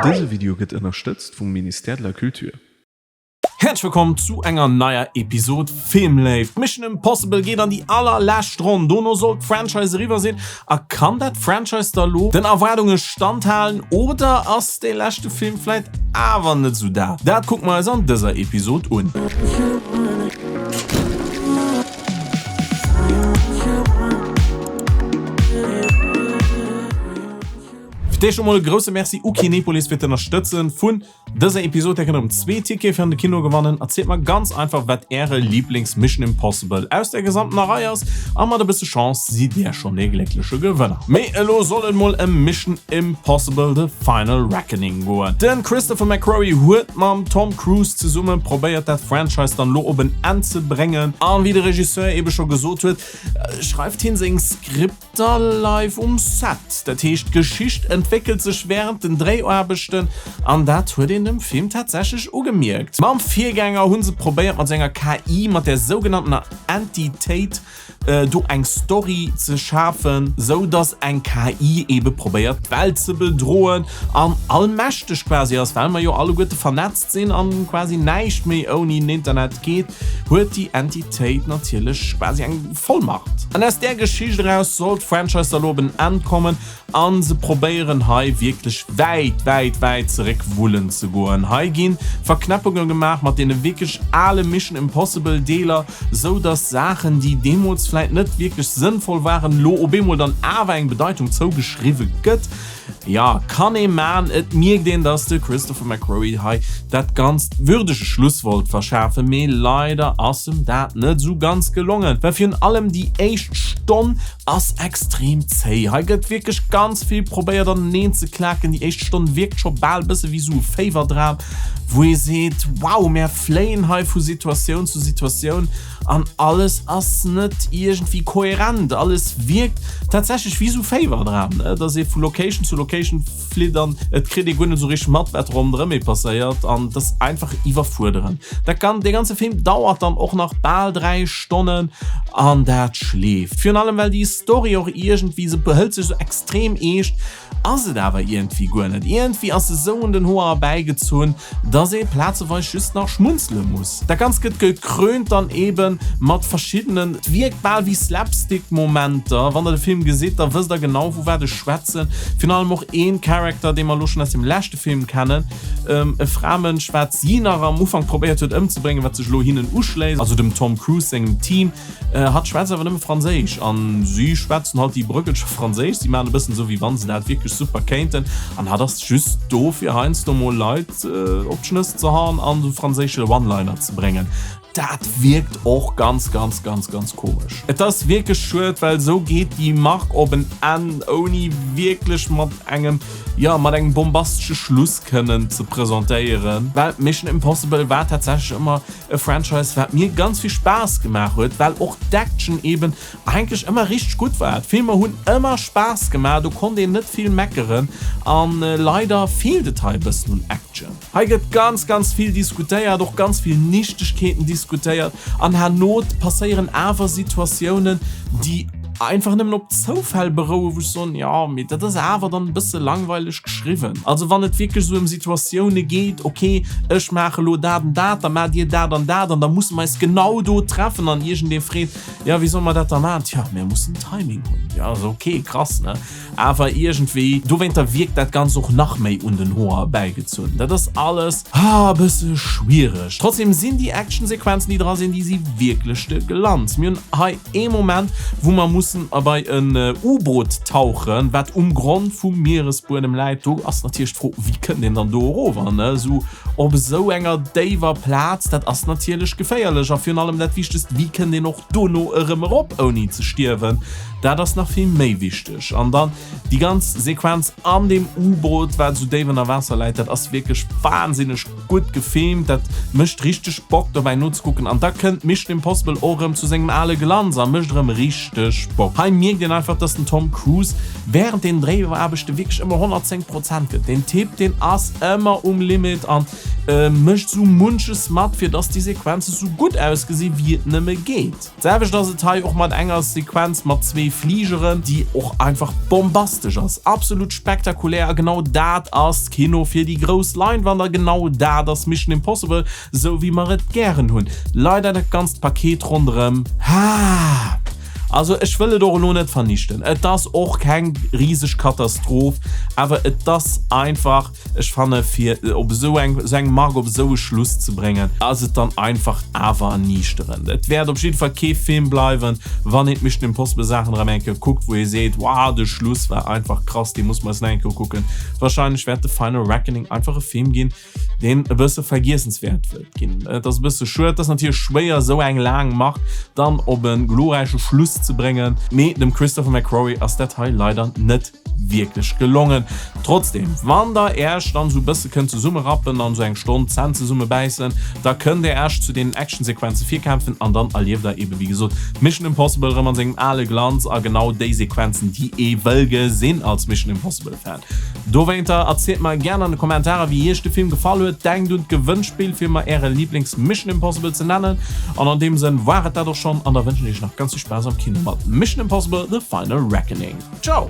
Dëse Video gëtt ënnerstëtzt vum Ministère de la Culture. Häerzlech wëllkomm zu enger neier Episod Filmléift. Mission Impossible geet an déi allerlescht Ronn, dono soll d'Franchise eriwwer sinn. A kann dat Franchise da lo den Erwaardunge standhalen oder ass dee leschte Film vläit awer net esou dat? Dat kucke mer eis an dëser Episod un. Fir d'éischt emol e grousse Merci u Kinepolis fir d'Ënnerstëtzen vun dëser Episod. Där kënnt erëm zwee Tickete fir an de Kino gewannen. Erzielt mer ganz einfach wat äre Lieblings Mission Impossible aus der gesamtener Rei ass a mat e bësse Chance sidd där schonn dee gléckleche Gewënner. Mee elo soll et mol ëm Mission Impossible, The Final Reckoning goen. De Christopher McQuarrie huet mam Tom Cruise zesumme probéiert dat Franchise dann elo op en Enn ze bréngen an wéi de Regisseur ebe scho gesot huet, schreift hien seng Skript Da live um Set. Dat heescht, d'Geschicht entwéckelt sech wärend den Dréiaarbechten an dat huet een dem Film tatsächlech ugemierkt. Mam Virgänger hu se probéiert mat senger KI, mat der sougenanntener Entitéit, do eng Story ze schafen, sou dass eng KI ebe probéiert d'Welt ze bedroen an allmächteg quasi ass. Well mer jo alleguerte vernetzt sinn an quasi näischt méi ouni den Internet geet, huet déi Entitéit natierlech quasi eng. Vollmacht. An aus där Geschicht eraus soll d'Franchise da lo op en Enn kommen an se probéieren hei wierklech wäit, wäit, wäit zeréck wullen ze goen. Hei gi Verknäppunge gemaach mat deene wierklech ale Mission Impossible Deeler, sou dass Saachen déi deemools vläit net wierklech sënnvoll waren, lo op eemol dann awer eng Bedeitung zougeschriwwe gëtt. Jo, kann ee man. Et mierkt een, dass de Christopher McQuarrie hei dat Ganzt würdege Schluss wollt verschafen, mee leider ass em dat net esou ganz gelongen, well virun allem déi éischt Stonn ass extrem zéi. Hei gëtt wierklech ganz vill probéiert aneneen ze klaken. Déi éischt Stonn wierkt scho bal bësse wéi esou e Féiwerdram, wou ee seet, wow, mär fléien hei vu Situatioun zu Situatioun. An alles ass net iergendwéi kohärent, alles wierkt tatsächlech wéi esou Féiwerdram, ne, dass ee vu Location zu Location flitt an et kritt ee guer net esou richteg mat, wat ronderëm ee passéiert an et ass einfach iwwerfuerderend. Dat gan, dee ganze Film dauert dann och nach bal 3 Stonnen an dat schleeft. Virun allem well déi Story och iergendwéi, se hëlt sech esou extrem eescht, Ass et awer iergendwéi guer net. Iergendwéi ass se sou un den Hoer erbäigezunn, dass ee plazeweis just nach schmunzele muss. Dat Ganzt gëtt gekrönt dann eben mat verschiddenen, et wierkt bal wéi Slapstick-Momenter. Wann der de Film gesitt, da wësst der genau vu wat ech schwätzen. Virun allem och een Character, dee mer elo schonn aus dem leschte Film kennen, e Framënsch, wat si nach am Ufank probéiert huet ëmzebréngen, wat sech elo hinnen uschléisst, also dem Tom Cruise sengem Team. Hatt schwätzt awer nëmme Franséisch an si schwätzen halt déi Bröckelcher Franséisch. Si maachen e bëssen esou, wéi wann se dat wierklech super kéinten. An hatt ass just do, fir heiansdo mol Leit op d'Schnëss ze haen an esou franséische One-Liner ze bréngen. Dat wierkt och ganz, ganz, ganz, ganz komesch. Et ass wierklech schued, well esou geet déi Mark op en Enn, ouni wierklech mat engem, jo, mat engem bombastesche Schluss kënnen ze presentéieren. Well Mission Impossible war tatsächlech ëmmer E Franchise wat mir ganz vill Spaass gemaach huet, well och d'Action eben eigentlech ëmmer richteg gutt war. D'Filmer hunn ëmmer Spaass gemaach, do konnt een net vill meckeren an leider feelt et hei e bëssen un Action. Hei gëtt ganz ganz vill diskutéiert, och ganz vill Nichtegkeeten diskutéiert an herno passéieren awer Situatiounen déi einfach nëmmen op Zoufäll berouen, wou ech soen, jo mee dat ass awer dann e bësse langweileg geschriwwen. Also wann et wierklech esou ëm Situatioune geet, ok ech maache elo dat an dat, da maacht dir dat an dat an da musse mer eis genau do treffen an iergendee freet, jo wéi solle mer dat da maachen, tja mir mussen Timing hunn, jo ass ok, krass ne, awer iergendwéi dowéinter wierkt dat Ganzt och nach méi un den Hoer erbäigezunn. Dat ass alles e bësse schwiereg. Trotzdem sinn déi Actionsequenzen déi dra sinn, déi si wierklech de Glanz. Mir hunn hei Ee Moment, wou mer mussen bei en U-Boot tauchen, wat um Grond vum Mieresbuedem läit. Do ass natierlech d'Fro, wéi kënnt een dann do erover, ne? Esou op esou enger déiwer Plaz, dat ass natierlech geféierlech. A virun allem dat Wichtegst, wéi kënnt een och dono erëm erop, ouni ze stierwen? Dat ass nach vill méi wichteg. An dann déi ganz Sequenz an deem U-Boot, wat esou déif ënner Waasser läit, dat ass wierklech wahnsinneg Gutt gefilmt, dat mécht richteg Bock dobäi nozekucken an da kënnt Mission Impossible och erëm zu sengem ale Glanz a mécht erëm richteg Bock. Hei mierkt een einfach, dass den Tom Cruise wärend den Dréiaarbechte wierklech ëmmer 110 Prozent gëtt. Den Typ, deen ass ëmmer um Limit an. mécht sou munches mat, fir dass déi Sequenze sou gutt ausgesi wéi et nëmme geet. D'selwecht ass et hei och mat enger Sequenz mat zwee Fligeren, déi och einfach bombastesch ass, absolut spektakulär a genau dat ass Kino fir déi grouss Leinwand a genau dat ass Mission Impossible, sou wéi mer et gären hunn. Leider dat ganzt Paket ronderëm, haa. Also ech wëll et och elo net vernichten, et ass och keng riseg Katastroph, awer et ass einfach, Ech fanne fir op esou eng esou eng Mark op esou e Schluss ze bréngen, ass et dann einfach awer erniichterend. Et wäert op jidde Fall kee Film bleiwen, wann een d'Mission Impossible Saachen erëm eng Kéier kuckt, wou ee seet, wow, de Schluss war einfach krass, dee muss mer eis nach eng Kéier ukucken. Wahrscheinlech wäert The Final Reckoning einfach e Film ginn, deen e bësse vergiessenswäert wëllt ginn. Et ass e bësse schued, et ass natierlech schwéier esou eng laang Mark dann op e glorräiche Schluss ze bréngen, mee dem Christopher McQuarrie ass dat hei leider net wierklech gelongen. Trotzdem, wann der Äerch dann esou bësse kënnt zesummerappen an esou eng Stonn d'Zänn zesumme bäissen, da kënnt der Äerch zu deenen Actionsequenze virkämpfen an dann erlieft der eben wéi gesot Mission Impossible erëm an sengem ale Glanz a genau déi Sequenzen déi ee wëll gesinn als Mission Impossible Fan. Dowéinter erzielt mer gären an de Kommentarer wéi iech de Film gefall huet. Denkt un d'Gewënnspill fir mer äre Lieblings Mission Impossible ze nennen an an deem Sënn war et dat och schonn an da wënschen ech iech nach ganz vill Spaass am Kino mat Mission Impossible, The Final Reckoning. Ciao!